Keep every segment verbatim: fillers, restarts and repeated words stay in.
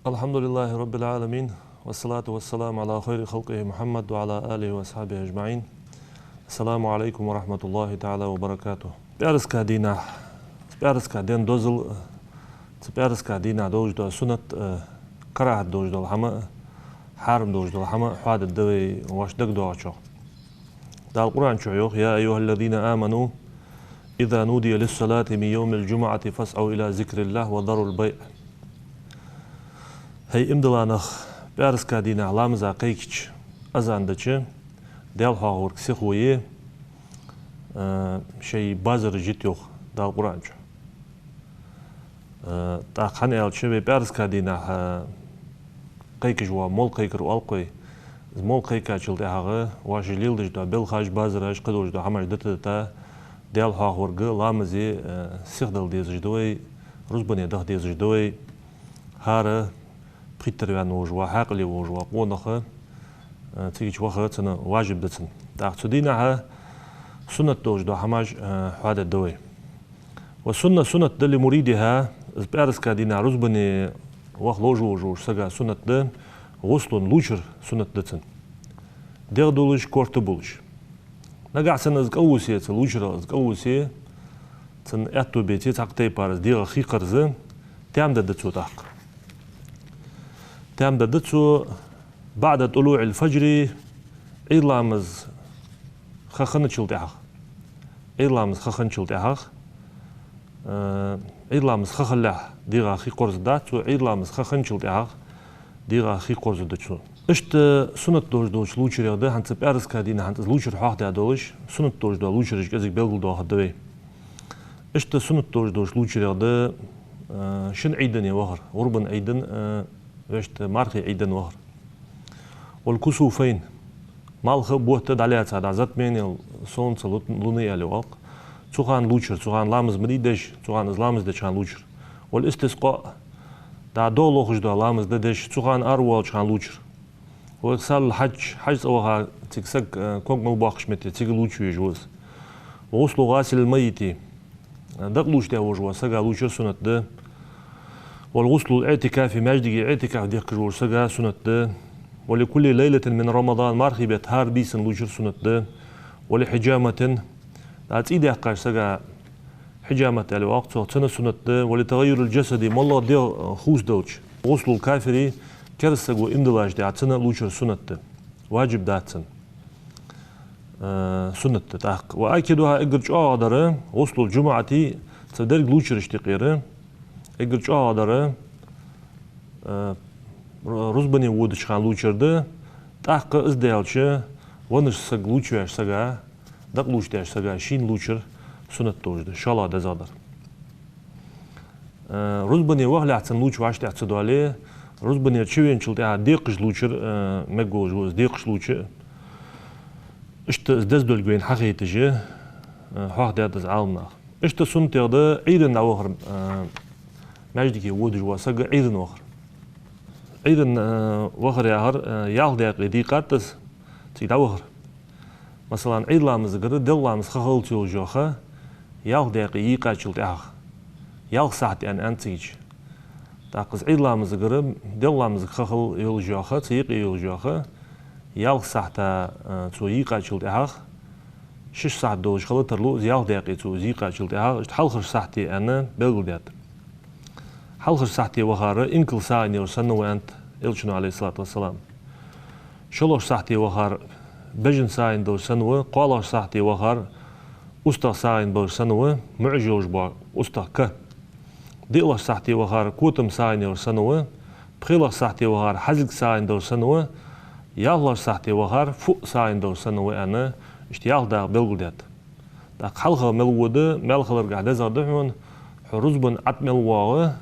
الحمد لله رب العالمين، والصلاة والسلام على خير خلقه محمد وعلى آله وأصحابه أجمعين. السلام عليكم ورحمة الله تعالى وبركاته. ПӀаьраска дийнахьа, пӀаьраска ден дозал, цу пӀаьраска дийнахьа долаш дола суннат, э, карахьат долаш дола хӀама, хьарам долаш дола хӀама хьоадергда вай вайна дагадоагӀачох. Дала Къуръан чу йоах: يا أيها الذين آمنوا إذا نودي للصلاة من يوم الجمعة فاسعوا إلى ذكر الله وذروا البيع. ХӀай иман дилла нах, пӀаьраска дийнахьа ламаза кхайкача, азан дича, Даьла хьоахаварга сихо е, э, шоай базараш йита, йоах Дала Къуръан чу. Э, тӀаккха хӀана аьлча, вай пӀаьраска дийнахьа, э, кхайкаш ва, молла кхайкар оал-кх вай. Из молла кхайкачул тӀехьагӀа, вай шоаш леладеш дола белхаш, базараш, кхыдолаш дола хӀамаш дита-дита, Даьла хьоахаварга ламазе, э, сихдала дезаш да вай, рузбане даха дезаш да вай. ХӀара пхийттара ваьнна волаш ва, хьаькъале волаш ва къонах, э, цига чу ваха цунна важиб да цунна. ТӀаккха цу дийнахьа суннат долаш дола хӀамаш, э, хьоадергда вай. والسنة, суннат да, لمريدها, из пӀаьраска дийнахьа рузбане ваха ловш волаш волча сага суннат да, غسل, лувчар суннат да цунна. ДегӀ дулаш, корта булаш. Нагахьа санна из кӀалвусе, цу лувчарах из кӀалвусе, цунна аьттув беце, цхьаккха тайпара из дегӀах хьекхарза, таьма дергда цо тӀаккха. Таьма дергда цо بعد طلوع الفجر, Ӏуйра ламаз ха хинначул тӀехьагӀа. Ӏуйра ламаз ха хинначул тӀехьагӀа, э, Ӏуйра ламаз ха хилалехь дегӀах хьекхарза дац цо, Ӏуйра ламаз ха хинначул тӀехьагӀа дегӀах хьекхарза да цо. Иштта суннат долаш долча лувчарех да, хӀанз пӀаьраска дийнахьа хӀанз из лувчар хьоахадаь долаш, суннат долаш дола лувчараш кӀезига белгалдоахаргда вай. Иштта суннат долаш долча лувчарех да, э, шин Ӏийдане вахар, гӀурбан Ӏийдане, э, вешта мархий Ӏийдане вахар. والكسوفين, малха а бутт а дӀалаьца, дӀа затмение, солнца, лу-, луны аьле оал-кх. Цу хана лувчар, цу хана ламаз ма дий деш, цу хана из ламаз деча хана лувчар. والاستسقاء, дӀа догӀа лохаш дола ламаз да деш, цу хана аравоалача хана лувчар. وإغسال الحاج, хьажцӀа ваха цига саг, э, конга мел боаккхача метте цига лувча везаш ва из. وغسل غاسل الميت, дакъа лувчадаь волаш волча сага лувчар суннат да. والغسل للاعتكاف, маьждиге иӀтикаф дехкаш волча сага суннат да. ولكل ليلة من رمضان, мархий бетта хӀара бийсан лувчар суннат да. ولحجامة, дӀа цӀий даьккхача сага, хьижамат аьле оал-кх цох, цунна суннат да. ولتغير الجسد, моллагӀа дегӀ, э, хувцадалча. غسل الكافر, кераста саго иман диллача тӀехьа цунна лувчар суннат да. Важиб дац цунна. Э, суннат да тӀаккха. وآكدها, эггара чӀоагӀагӀа дар, غسل الجمعة, цу деррига лувчарашта юкъера эггара чӀоагӀагӀа дар, э, ру-, рузбане водача хана лувчар да, тӀаккха из даьлча, веннача сага, лувчаваьча сага, дакъа лувчадаьча сага шийна лувчар суннат долаш да, шоллагӀа дезагӀа дар. Э, рузбане вахалехь цунна лувча вӀаштӀехьа ца доале, рузбанера чувеначул тӀехьагӀа декхаш лувчар, э, мегаш волаш ва из, декхаш лувча. Иштта из деза долга вайна хьахайташ, э, хьоахадаьд из Ӏаламнаха. Иштта суннатех да Ӏуйранна дӀавахар, э, маьждиге водаш вола саг Ӏуйранна вахар. Ӏуйранна, э, вахар яхар, э, ялх даькъе дийкъад из, цига дӀавахар. Масала, Ӏуйра ламазагара делкъа ламаз ха хилац йолаш йола ха, ялх даькъе йийкъачул тӀехьагӀа, ялх сахьат аьнна, аьнна цига чу. ТӀаккха из Ӏуйра ламазагара делкъа ламазага ха хила йолаш йола ха, цу юкъе йолаш йола ха, ялх сахьата, э, цо йийкъачул тӀехьагӀа, шишша сахьат долаш хила тарлу из ялх даькъе цо из йийкъачул тӀехьагӀа, иштта хьалхарча сахьате аьнна белгалдаьд. Хьалхарча сахьате вахар инкал сагӀийна йолаш санна ва, аьннад Элчано, عليه الصلاة والسلام. ШоллагӀча сахьате вахар бежан сагӀийна долаш санна ва, кхоалагӀча сахьате вахар устагӀа сагӀийна болаш санна ва, муӀаш йолаш бола устагӀа, ка. ДиълагӀча сахьате вахар котам сагӀийна йолаш санна ва, пхелагӀча сахьате вахар хьазилг сагӀийна долаш санна ва, ялхлагӀча сахьате вахар фуъ сагӀийна долаш санна ва, аьнна, иштта ялх дакъа белгалдаьд. ТӀаккха хьалха мел вода, маьл хиларгахьа дезагӀа да хьона, хьо рузбан ӀотӀа мел воагӀа,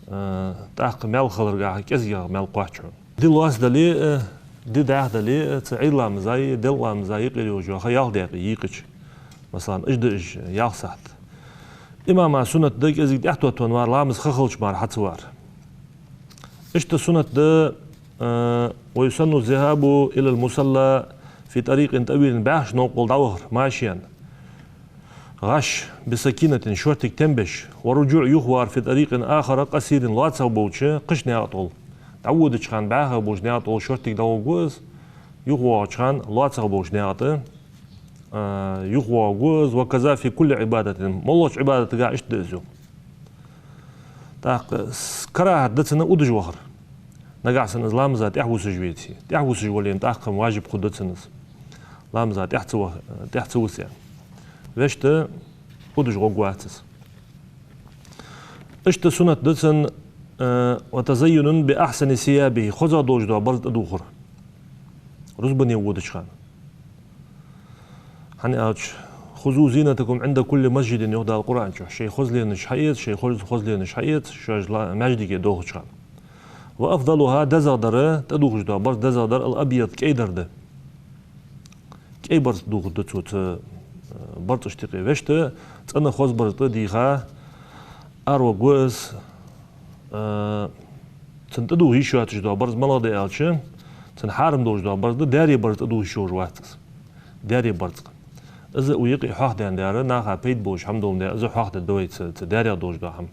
э, тӀаккха маьл хиларгахьа кӀезигагӀа маьл кхоач хьона. Ди лоацдале а, ди дӀаьхдале а, цу Ӏуйра ламазаи делкъа ламазаи юкъера йолаш йола ха ялх даькъе йийкъача, масала, уж да уж ялх сахьат. Имама суннат да кӀезига тӀехьатоттавенна вар, ламаз ха хилча мара хьа ца вар. Иштта суннат да, э, ويسن الذهاب إلى المصلى في طريق طويل, бӀаьхача новкъа гӀолла дӀавахар, машен. ГӀаш, بسكينة, шортига тем беш, والرجوع, юхавар, في طريق آخر قصير, лоацагӀа болча кхыча наькъа тӀагӀолла. ДӀаводача хана бӀаьха болча наькъа тӀагӀолла шортига дӀагӀоргва из, юхавоагӀача хана лоацагӀа болча наькъа тӀа, а, юхавоагӀаргва из, وكذا في كل عبادة, моллагӀча Ӏибадатагахьа иштта да из, йоах. ТӀаккха с-, карахӀат да цунна удаш вахар. Нагахьа санна из ламаза тӀехьавусаш веце. ТӀехьавусаш вале, тӀаккха-м важиб хургда цунна из. Ламаза тӀехьа ца ва-, тӀехьа ца вусар. Вешта удаш гӀоргвац из. Иштта суннат да цунна, э, وتزين بأحسن ثيابه, хозагӀа долаш дола барзкъа тӀадувхар. Рузбане водача хана. ХӀана аьлча: «خذوا زينتكم عند كل مسجد», йоах Дала Къуръан чу. Шоай хозленаш хьаэца, шоай хоз-, хозленаш хьаэца, шоаш ла-, маьждиге доахача хана. «وأفضلها», дезагӀдар, тӀадувхаш дола барзкъа дезагӀдар, «الأبيض», кӀайдар да. КӀай барзкъа дувхаргда цо цу, э, барзкъашта юкъе. Вешта цӀена хоза барзкъа тӀадийха, араваргва из, э, цунна тӀадувха йиш йоацаш дола барзкъа малагӀа да аьлча, цунна хьарам долаш дола барзкъа да, даьра барзкъа тӀадувха йиш йолаш вац из. Даьра барзкъа. Из укх юкъе хьоахадаьннадар, наха пайда болаш хӀама доландаь, из хьоахадергда вай цу, цу даьрех долаш дола хӀама.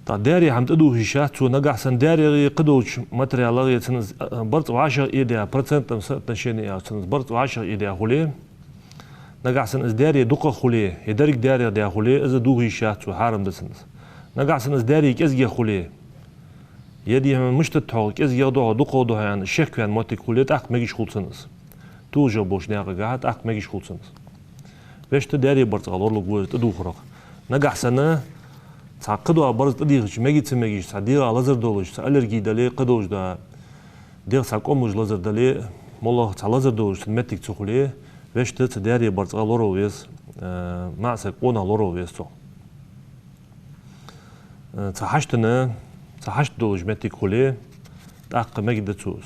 ТӀаккха даьра хӀама тӀадувха йиш яц цо, нагахьа санна даьрех е кхыдолча материалах е цунна из, а, барзкъа вӀашагӀъийдаь, процентном соотношении яц цунна из барзкъа вӀашагӀъийдаь хуле, нагахьа санна из даьра дукхагӀа хуле, е деррига даьрех даь хуле, из дувха йиш яц цо, хьарам да цунна из. Нагахьа санна из даьра кӀезигагӀа хуле, е дий хьона мишта да хьогӀ, кӀезигагӀа да хьогӀ, дукхагӀа да хьогӀ аьнна шек ваьнна моттиг хуле, тӀаккха мегаш хул цунна из. Тулжа болча наькъагахьа тӀаккха мегаш хул цунна из. Вешта даьра барзкъах лоралургва из тӀадувхарах. Нагахьа санна цхьа кхыдола барзкъа тӀадийхача меге ца мегаш, цхьа дегӀа лазар долаш, цхьа аллерги дале, кхыдолаш да, дегӀ цхьа кӀомалуш лазар дале, моллагӀа цхьа лазар долаш цунна моттиг ца хуле, вешта цу даьра барзкъах лорала веза, э, маӀа саг къонах лорала веза цох. Э, цхьа хьаштана, цхьа хьашт долаш моттиг хуле, тӀаккха мегаш да цо из.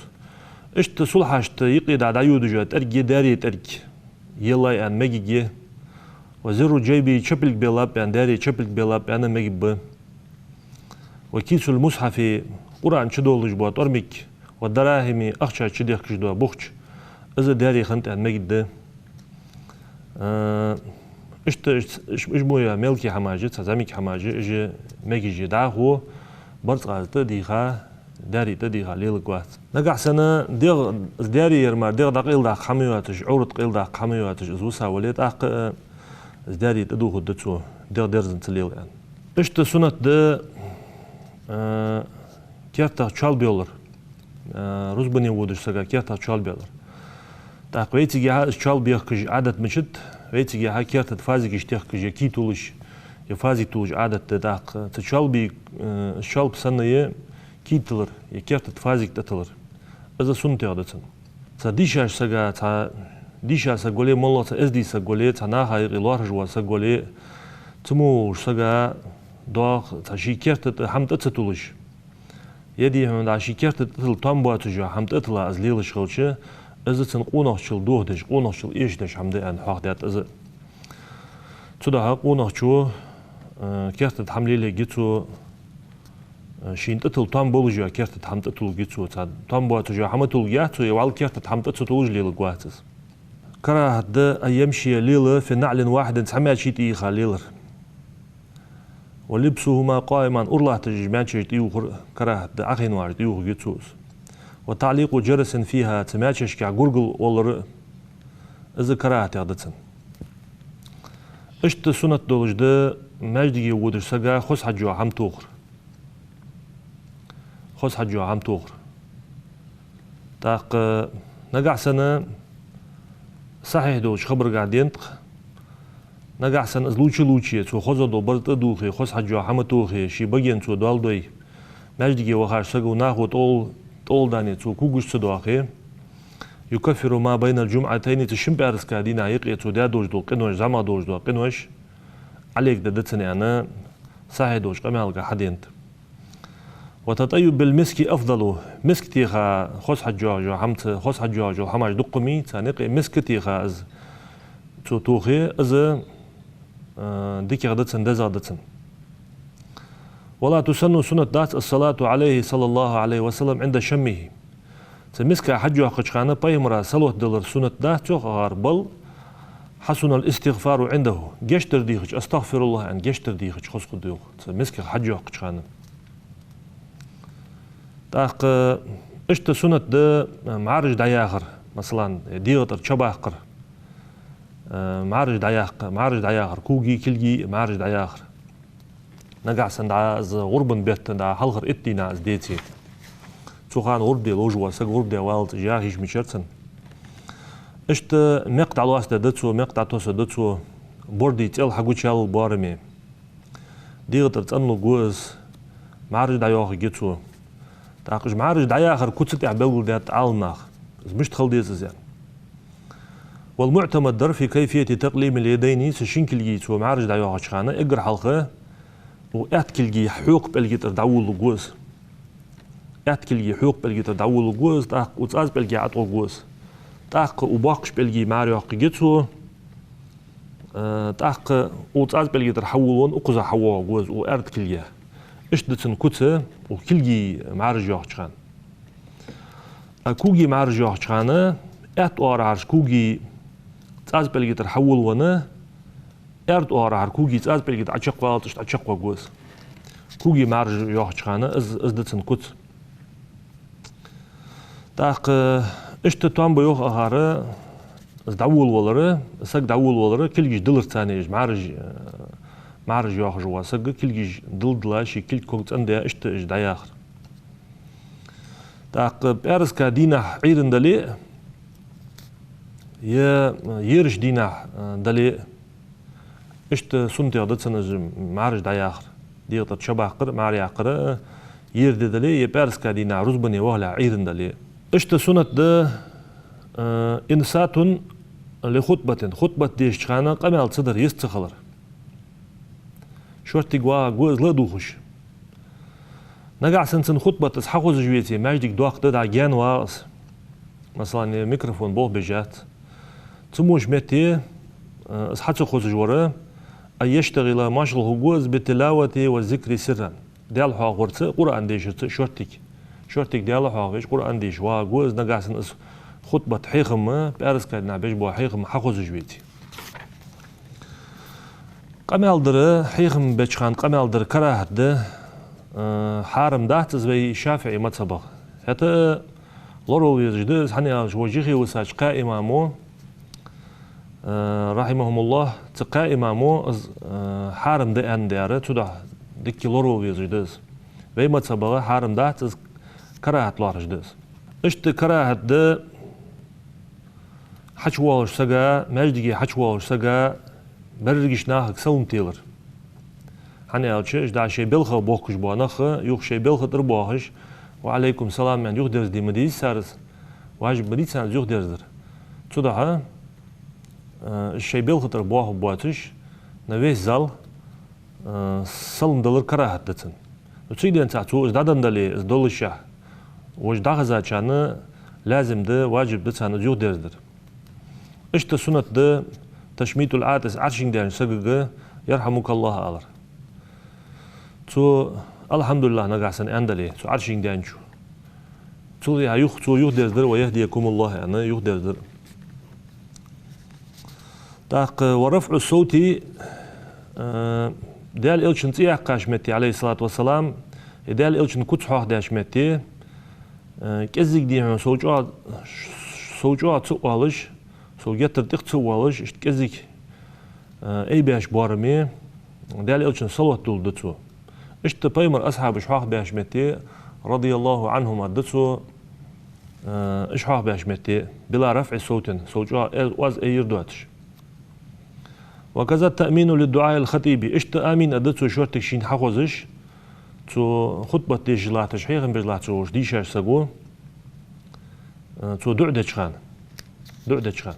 Иштта сулхьашта юкъе дӀа-, дӀайодаш йола тӀерг е даьра тӀерг еллай аьнна мегаш я. «وزر جيبه», чапилг беллаб аьнна, даьра чапилг беллаб аьнна мегаш ба. «وكيس المصحف», Къуръан чудоалаш бола тӀормиг, «والدراهم», ахча чудехкаш дола бухч, из даьра хиннад аьнна мегаш да. Э, иштта иш-, иш-, иш мо я мелкий хӀамаш, цхьа зӀамига хӀамаш, уж мегаш я. ДӀахо барзкъа тӀадийха, даьра тӀадийха леларгвац. Нагахьа санна дегӀ, из даьра яр мара дегӀ дӀакъайладаккха хӀама йоацаш, Ӏоврат къайладаккха хӀама йоацаш, из виса вале, тӀаккха, э, из даьра тӀадувхаргда цо, дегӀ дерзанза лела аьнна. Иштта суннат да, э, кертах чоалба йоллар. Э, рузбане водача сага кертах чоалба йоллар. ТӀаккха вайцигахьа из чоалба ехкаш Ӏадат мичад, вайцигахьа керта тӀа фазигаш техкаш, е кий тулаш, е фазиг тулаш Ӏадат да. ТӀаккха цу чоалба, э, чоалба санна е кий тиллар, е керта тӀа фазиг тӀатиллар. Из суннатех да цунна. Цхьа дийша сага, цхьа дийша саг вале, моллагӀа цхьа эздий саг вале, цхьа наха юкъе лоархӀаш вола саг вале, цу мо волча сага доагӀа цхьа ший керта тӀа хӀама тӀа ца тулаш, е дий хьона дӀа ший керта тӀа тилла том боацаш йола хӀама тӀатилла из лелаш хилча, из цунна къонахчал дохадеш, къонахчал эшадеш хӀама да аьнна хьоахадаьд из. Цудухьа къонахчо, э, керта тӀа хӀама лелаергья цо, э, шийна тӀатилла том болаш йола керта тӀа хӀама тӀатулларгья цо, цхьа том боацаш йола хӀама тулларгьяц цо, е вӀалла керта тӀа хӀама тӀа ца туллаш леларгвац из. КарахӀат да أن يمشي, лела, في نعل واحد, цхьа маьче тӀайийха лелар. ولبسهما قائما, ура латташ уж маьчеш тӀайийхар карахӀат да, Ӏохайна вар тӀайийхаргья цо из. وتعليق جرس فيها, цу маьчешка гургал оллар, из карахӀатех да цунна. Иштта суннат долаш да маьждиге водача сага хоза хьаж йола хӀама тохар. Хоза хьаж йола хӀама тохар. ТӀаккха нагахьа санна сахьихь долча хабарагахьа денад-кх, нагахьа санна из лувча-лувче, цо хоза дола барзкъа тӀадувхе, хоза хьаж йола хӀама тохе, ший баген цо доал дой, маьждиге вахача саго нахо тӀол-, тӀолдане цо когаш ца доахе, يكفر ما بين الجمعتين, цу шин пӀаьраска дийнахьа юкъе цо даь долаш дола къинош, зӀамагӀа долаш дола къинош Ӏолегаде да цунна аьнна, сахьихь долча къамаьлагахьа денад. وتطيب بالمسك أفضل. Миск теха хоза хьаж йоагӀаш йола хӀамаца, хоза хьаж йоагӀаш йола хӀамаш дукха ма йий, царна юкъе миск теха из цо тохе, из, э, дикагӀа да цунна, дезагӀа да цунна. ولا تسن, суннат дац, الصلاة عليه صلى الله عليه وسلم عند شمه. Цу миска хьаж йоаккхача хана пайхамара салот далар суннат дац, цох агӀар, بل حسن الاستغفار عنده. Гешт дар дийхача, أستغفر الله аьнна, гешт дар дийхача хоза хургда йоах, цу мисках хьаж йоаккхача хана. ТӀаккха иштта суннат да мӀараш дӀаяхар, масала, дегӀа тӀара чабаккхар, э, мӀараш дӀаяккха, мӀараш дӀаяхар, коги, кулги мӀараш дӀаяхар. Нагахьа санна дӀа из гӀурбан бетта дӀа хьалхара итт дийнахьа из деце. Цу хана гӀурба де ловш вола саг гӀурба де валлалца яха йиш мичарцан. Иштта мекх дӀалоацаде да цо, мекх дӀатоссаде да цо, бордий цӀел хьагучаяла боараме. ДегӀа тӀара цӀенлургва из, мӀараш дӀайоахаргья цо. ТӀаккха уж мӀараш дӀаяхар куц тӀа белгалдаьд Ӏаламнаха. Из мишта хила деза из аьнна. والمعتمد дар في كيفية تقليم اليدين, цу шин кулгий цо мӀараш дӀайоахача хана, эггара хьалха укх аьтта кулгий хьокха пӀелга тӀара дӀаволалургва из. Аьтта кулгий хьокха пӀелга тӀара дӀаволалургва из, тӀаккха укх цӀаза пӀелга ӀотӀагӀоргва из. ТӀаккха укх боккхача пӀелга мара йоаккхаргья цо, э, тӀаккха укх цӀаза пӀелга тӀара хьаволавенна укхаза хьавоагӀаргва из, укх аьрда кулга. Иштта да цун куц, укх кулгий мӀараш йоахача хана. А коги мӀараш йоахача хана, аьтта оагӀорахьарча коги цӀаза пӀелга тӀара хьаволавенна, аьрда оагӀорахьара коги цӀаза пӀелга тӀа Ӏочакхваллалца иштта Ӏочакхваргва из. Коги мӀараш йоахача хана из, из да цун куц. ТӀаккха иштта тоам ба йоах акхар, из дӀаволавалар, саг дӀаволавалар, кулгаш диларца цхьана уж мӀараш, э, мӀараш йоахаш вола саг кулгаш дилла-дилла, ший кулг ког цӀендаь, иштта уж дӀаяхар. ТӀаккха пӀаьраска дийнахьа Ӏуйрийна дале а, е ерача дийнахьа, э, дале а, иштта суннатех да цун из мӀараш дӀаяхар. ДегӀа тӀара чабаккхар, мӀара яккхар, э, ер ди дале а, е пӀаьраска дийнахьа рузбане вахалехьа Ӏуйрийна дале а. Иштта суннат да, э, إنصات لخطبة, хутбат дешача хана къамаьл ца дар, йист ца хилар. Шорттига вагӀаргва из ладувгӀаш. Нагахьа санна цун хутбат из хьахозаш веце, маьждиг доккха да, дӀа гаьна вагӀа из. Масала, е микрофон болх беш яц. Цу мо метте, э, из хьа ца хозаш вар, أن يشتغل, машгӀул хургва из, بالتلاوة والذكر سرا. Даьла хьоахаварца, Къуръан дешарца шорттига. Шорттига Даьла хьоахавеш, Къуръан дешаш вагӀаргва из, нагахьа санна из хутбат, хьехам, пӀаьраска дийнахьа беш бола хьехам хьахозаш веце. Къамаьл дар, хьехам беча хана къамаьл дар карахӀат да, э, хьарам дац из вай ШафиӀий мазхӀабах. ХӀаьта лоравала везаш да из, хӀана аьлча вай жихе висача кхаь имамо, э, رحمهم الله, цу кхаь имамо из, э, хьарам да аьнна дар, цудухьа дикка лоравала везаш да из. Вай мазхӀабах хьарам дац из, карахӀат лоархӀаш да из. Иштта карахӀат да хьачувоалаш сага, маьждиге хьачувоалаш сага, берригача нахага салам телар. ХӀана аьлча, уж дӀа шоай балха бохкаш бола нах, юха шоай балха тӀара боахаш, «Ва Ӏалайкум салам» аьнна, юхадерзаде ма деза цар из, важиб ма дий царна из юхадерзадар. Цудухьа, э, уж шоай балха тӀара боахаргбоацаш, на весь зал, э, салам далар карахӀат да цун. Ну, цудухьа цо из дӀаденна дале, из доллашехь, вож дӀахазачарна лазим да, важиб да царна из юхадерзадар. Иштта суннат да تشميت العاطس, Ӏаршинга даьннача сагага «يرحمك الله» алар. Цо «الحمد لله» нагахьа санна аьнна дале, цу Ӏаршинга даьнначо. Цул тӀехьа юха, цо юхадерзадар «ويهديكم الله» аьнна, юхадерзадар. ТӀаккха «ورفع الصوت», э, Даьла Элчан цӀи яьккхача метте, عليه الصلاة والسلام, е Даьла Элчан куц хьоахадеча метте, э, кӀеззига дехьа сов чӀоагӀа, сов чӀоагӀа ца оалаш, сов геттара тӀех ца оалаш, иштта кӀеззига, э, айбеш боараме, Даьла Элчанна салават дулларгда цо. Иштта пайхамара асхьабаш хьоахабеча метте, رضي الله عنهم, аргда цо, э, уж хьоахабеча метте, بلا رفع صوت, сов чӀоагӀа, э, оаз айъар доацаш. وكذا التأمين لدعاء الخطيب. Иштта амин аргда цо шорттига шийна хьахозаш, цо хутбат дешаш латташ, хьехам беш латташ волча дийшача саго, э, цо дуӀа деча хана. ДуӀа деча хана.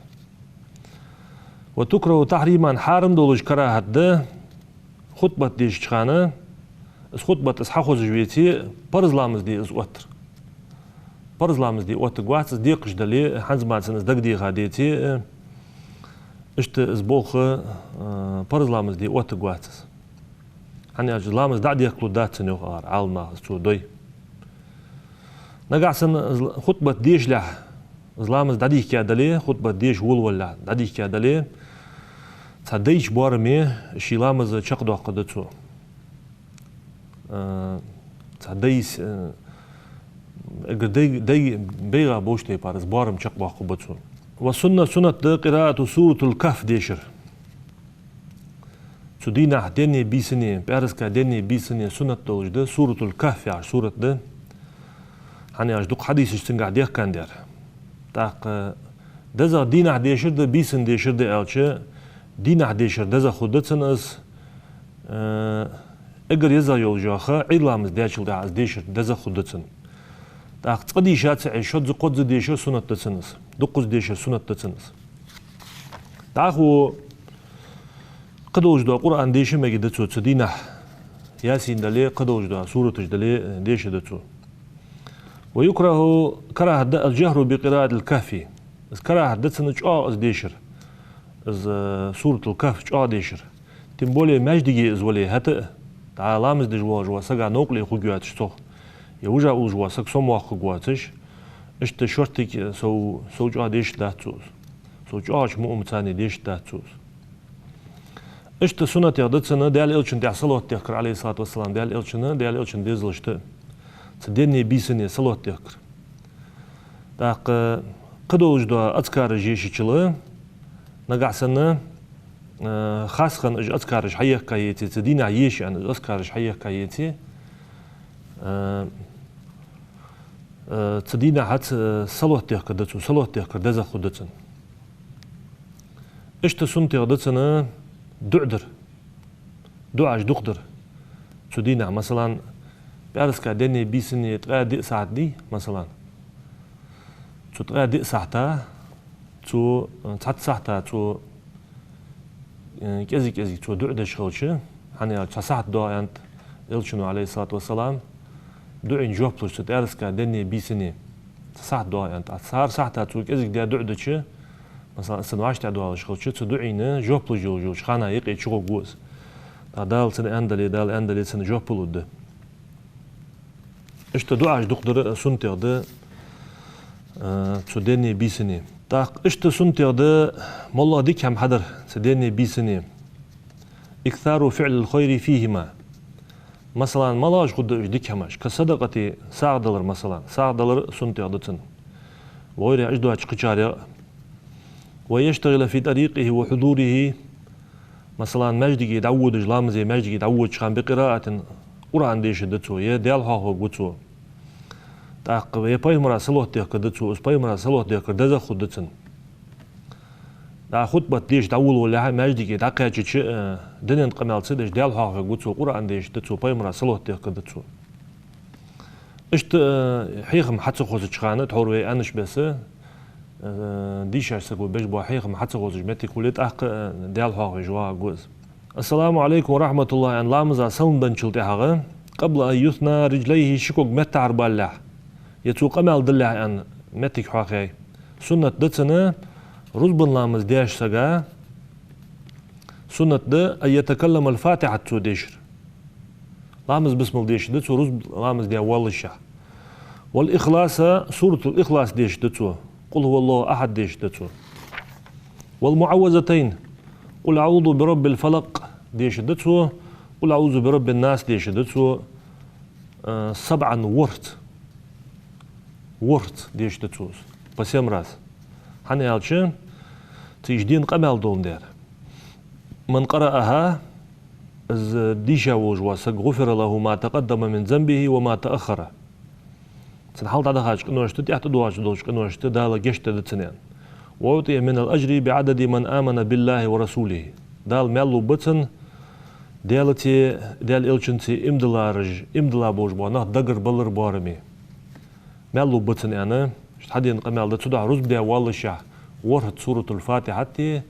وتكره تحريما, хьарам долаш карахӀат да, хутбат дешача хана, из хутбат из хьахозаш веце, парз ламаз де из оттар. Парз ламаз де оттаргвац из, декхаш дале, хӀанз мара цунна из дагадеха деце, иштта из болх, э, парз ламаз де оттаргвац из. ХӀана аьлча ламаз дӀа а дехкалургдац цунна, йоах акхар Ӏаламнаха, из цо дой. Нагахьа санна из хутбат дешалехь, из ламаз дӀадийхка дале, хутбат деша волавалалехь дӀадийхка дале, Цхьа дайча боараме ший ламаз чакхдоаккхаргда цо. Э, цхьа дайс, э, эггара дай, дай, байгӀа болча тайпара из боарам чакхдоаккхаргба цо. والسنة, суннат да قراءة سورة الكهف дешар. Цу дийнахьа денне, бийсанне, пӀаьраска денне, бийсанне суннат долаш да Суратуль-Кахф яхаш сурат да. ХӀана аьлча дукха хьадисаш цунгахьа дехкан дар. ТӀаккха дезагӀа дийнахьа дешар да, бийсанна дешар да аьлча, дийнахьа дешар дезагӀа хургда цунна из, э, эггара езагӀа йолаш йола ха, Ӏуйра ламаз даьчул тӀехьагӀа из дешар дезагӀа хургда цунна. ТӀаккха цкъа дийша ца Ӏеш, шозза, кхозза дешар суннат да цунна из. Дуккхаза дешар суннат да цунна из. ДӀахо кхыдолаш дола Къуръан деша мегаргда цо цу дийнахьа. Ясин дале, кхыдолаш дола сураташ дале, э, дешаргда цо. ويكره, карахӀат да الجهر بقراءة الكهف. Из карахӀат да цунна чӀоагӀа из дешар. Из, э, Суратуль-Кахф чӀоагӀа дешар. Тем более маьждиге из вале, хӀаьта а, дӀа ламаз деш волаш вола сага новкъарле хургвоацаш цох, е вижа уллаш вола саг сомавоаккхаргвоацаш, иштта шорттига, э, сов, сов чӀоагӀа дешаргдац цо из. Сов чӀоагӀача муъминцане дешаргдац цо из. Иштта суннатех да цунна Даьла Элчана тӀа салот дехкар, عليه الصلاة والسلام, Даьла Элчана, Даьла Элчан дезалашта, цу денне, бийсанне салот дехкар. ТӀаккха кхыдолаш дола азкараш ешачул, нагахьа санна, э, хасхан уж азкараш хьаехка еце, цу дийнахьа еша аьнна уж азкараш хьаехка еце, э, э, цу дийнахьа цу, э, салот дехкаргда цо, салот дехкар дезагӀа хургда цунна. Иштта суннатех да цунна дуӀа дар, дуӀаш дукха дар. Цу дийнахьа, масала, пӀаьраска денне, бийсанне ткъаь диъ сахьат дий, масала. Цу ткъаь диъ сахьата цо, цхьацца сахьата цо, э, кӀезиг-кӀезига цо дуӀа деш хилча, хӀана аьлча цхьа сахьат доагӀа аьннад Элчано, عليه الصلاة والسلام, дуӀайна жоп луш цу пӀаьраска денне, бийсанне. Цхьа сахьат доагӀа аьннад. ТӀаккха цу хӀара сахьата цо кӀезига даь дуӀа дича, масала, из цун вӀаштӀехьа доалаш хилча, цу дуӀайна жоп луш йолаш йолча хана юкъе чугӀоргва из. ТӀаккха Дала цунна аьнна дале, Дала аьнна дале, цунна жоп лургда. Иштта дуӀаш дукха дар суннатех да, э, цу денне, бийсанне. ТӀаккха иштта суннатех да моллагӀа дика хӀама хьадар цу денне, бийсанне. إكثار فعل الخير فيهما. Масала, малагӀаш хургда уж дика хӀамаш? كالصدقة, сагӀа далар, масала. СагӀа далар суннатех да цунна. وغيرها, уж доацача кхычарех а. ويشتغل في طريقه وحضوره. Масала, маьждиге дӀаводаш, ламазе маьждиге дӀаводача хана بقراءة, Къуръан дешаргда цо, е Даьла хьоахавергва цо. ТӀаккха е пайхамара салот дехкаргда цо, из пайхамара салот дехкар дезагӀа хургда цунна. ДӀа хутбат деша дӀаволавалалехьа, маьждиге дӀакхаьчача, э, дунен къамаьл ца деш, Даьла хьоахавергва цо, Къуръан дешаргда цо, пайхамара салот дехкаргда цо. Иштта, э, хьехам хьа ца хозача хана, тхьовра вай аьннача беса, э, дийшача саго беш бола хьехам хьа ца хозаш моттиг хуле, тӀаккха, э, Даьла хьоахавеш вагӀаргва из. السلام عليكم ورحمة الله аьнна, ламаза салам денначул тӀехьагӀа, قبل أن يثني رجليه, ши ког меттахьара балалехьа, е цо къамаьл далалехьа аьнна, моттиг хьоахаяь. Суннат да цунна, рузбан ламаз деш сага, суннат да أن يتكلم الفاتحة цо дешар. Ламаз бисмал дешаргда цо, рузба ламаз даь воаллашехьа. والإخلاص, Суратуль-Ихлас дешаргда цо, قل هو الله أحد дешаргда цо. والمعوذتين, قل أعوذ برب الفلق дешаргда цо, قل أعوذ برب الناس дешаргда цо, э, سبعا, ворхӀ. ВорхӀ дешаргда цо из, по семь раз. ХӀана аьлча, цу уж дена къамаьл доландаь. من قرأها, из дийша волаш вола саг, غفر له ما تقدم من ذنبه وما تأخر. Цун хьалха дӀадахача къиношта, тӀехьа тӀадоагӀаш долча къиношта Дала гешт дергда цунна. وأعطي من الأجر بعدد من آمن بالله ورسوله. Дала маьл лургба цунна, Даьлаца, Даьла Элчанца иман диллараш, иман дилла болаш бола нах дагарбалара боараме. Маьл лургба цунна аьнна, иштта хьадена къамаьл да, цудухьа рузба даь воаллашехьа, ворхӀ Суратуль-Фатихьат,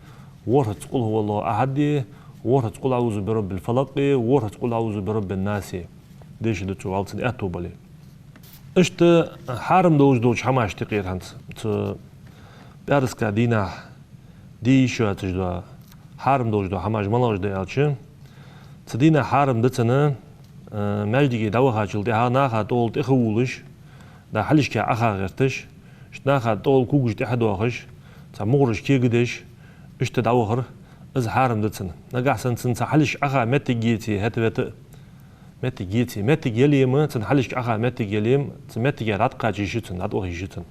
ворхӀ قل هو الله أحد, ворхӀ قل أعوذ برب الفلق, ворхӀ قل أعوذ برب الناس дешаргда цо, Даьла цунна аьттув бале. Иштта хьарам долаш долча хӀамашта юкъера хӀанз цу пӀаьраска дийнахьа де йиш йоацаш дола, хьарам долаш дола хӀамаш малагӀаш да аьлча, цу дийнахьа хьарам да цунна, э, маьждиге дӀавахачул тӀехьагӀа наха тӀагӀолла тӀехвувлаш, дӀа хьалхашка Ӏаха гӀерташ, иштта наха тӀагӀолла когаш тӀехьадоахаш, цхьа мугӀараш кегадеш, иштта дӀавахар, Из хьарам да цунна. Нагахь санна цунна цхьа хьалхашка Ӏаха моттиг еце, хӀаьта вета а моттиг еце. Моттиг яле ма, цунна хьалхашка Ӏаха моттиг яле ма, цу моттиге дӀатӀакхача йиш я цунна, дӀатӀаваха йиш я цунна.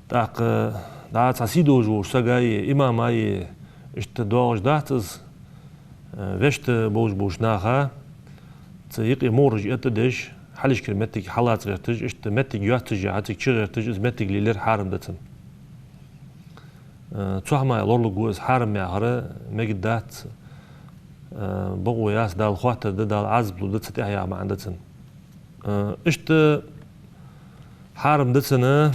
ТӀаккха дӀа цхьа сий долаш волча сага е, имама е, иштта доагӀаш дац из, э, вешта болаш болча наха, цу юкъе могӀараш эттӀадеш, хьалхашкара моттиг хьалаца гӀерташ, иштта моттиг йоаццаш яхьа, цига чугӀерташ, из моттиг лелаяр хьарам да цунна. Э, цу хӀамах лорлургва из хьарам яхар, мегаргдац, э, бокъо яц, Дала хоаттаргда, Дала Ӏазап лургда цу тӀа яха маӀан да цунна. Э, иштта хьарам да цунна,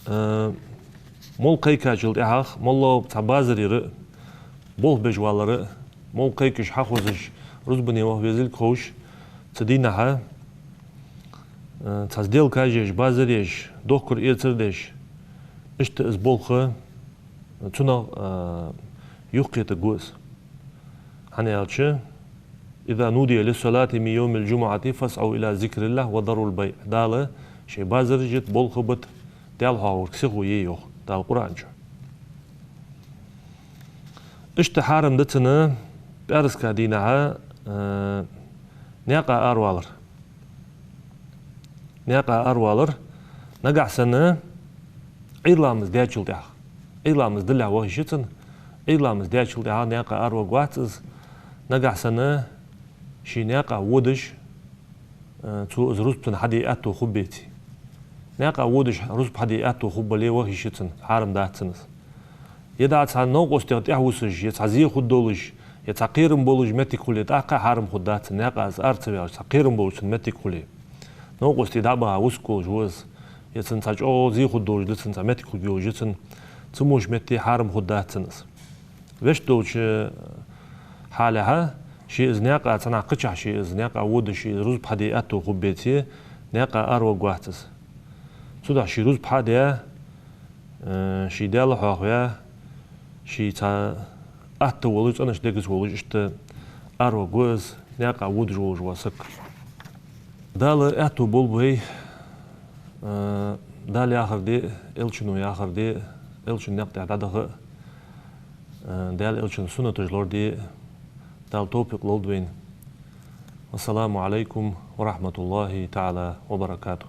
э, молла кхайкачул тӀехьагӀа, моллагӀа цхьа базар яр а, болх беш валар а, молла кхайкаш хьахозаш, рузбане ваха везилга ховш, цу дийнахьа, э, цхьа сделкаш еш, базар еш, дохкар-эцар деш, иштта из болх, цунах, э, юхакхетаргва из. ХӀана аьлча, إذا نودي للصلاة من يوم الجمعة فاسعوا إلى ذكر الله وذروا البيع. Дала шоай базараш йита, болх бита, Даьла хьоахаварга сихо е йоах Дала Къуръан чу. Иштта хьарам да цунна пӀаьраска дийнахьа, э, наькъа аравалар. Наькъа аравалар, нагахь санна Ӏуйра ламаз даьчул тӀехьагӀа. Ӏуйра ламаз далехь ваха йиш я цунна. Ӏуйра ламаз даьчул тӀехьагӀа наькъа араваргвац из, нагахь санна ше наькъа водаш, э, цо из рузба цунна хьаде аьттув хургбеце. Наькъа водаш рузба хьаде аьттув хургбале ваха йиш я цунна, хьарам дац цунна из. Е дӀа цхьа новкъостех тӀехьавусаш, е цхьа зе хургдолаш, е цхьа кхерам болаш моттиг хуле, тӀаккха хьарам хургдац цунна, наькъа из ара ца ваьлча, цхьа кхерам болаш цунна моттиг хуле. Новкъостий дӀабаха вусаргволаш ва из, е цунна цхьа чӀоагӀа зе хургдолаш да цунна, цхьа моттиг хургйолаш я цунна, цу мо меттиге хьарам хургдац цунна из. Вешта долча хьалехьа, ше из наькъа цхьаннахьа кхычахьа, ше из наькъа водаш, ше из рузба хьаде аьттув хургбеце, наькъа араваргвац из. Цудухьа ше рузба хьадаь, э, ше Даьла хьоахаваь, ше цхьа атта волаш, цӀенача дегаца волаш, иштта араваргва из, наькъа водаш волаш вола саг. Дала аьттув болба вай, э, Дала яхар де, Элчано яхар де, Элчан наькъа тӀа дӀадаха, э, Даьла Элчан суннаташ лораде, Дала товфикъ лолда вайна. والسلام عليكم ورحمة الله تعالى وبركاته.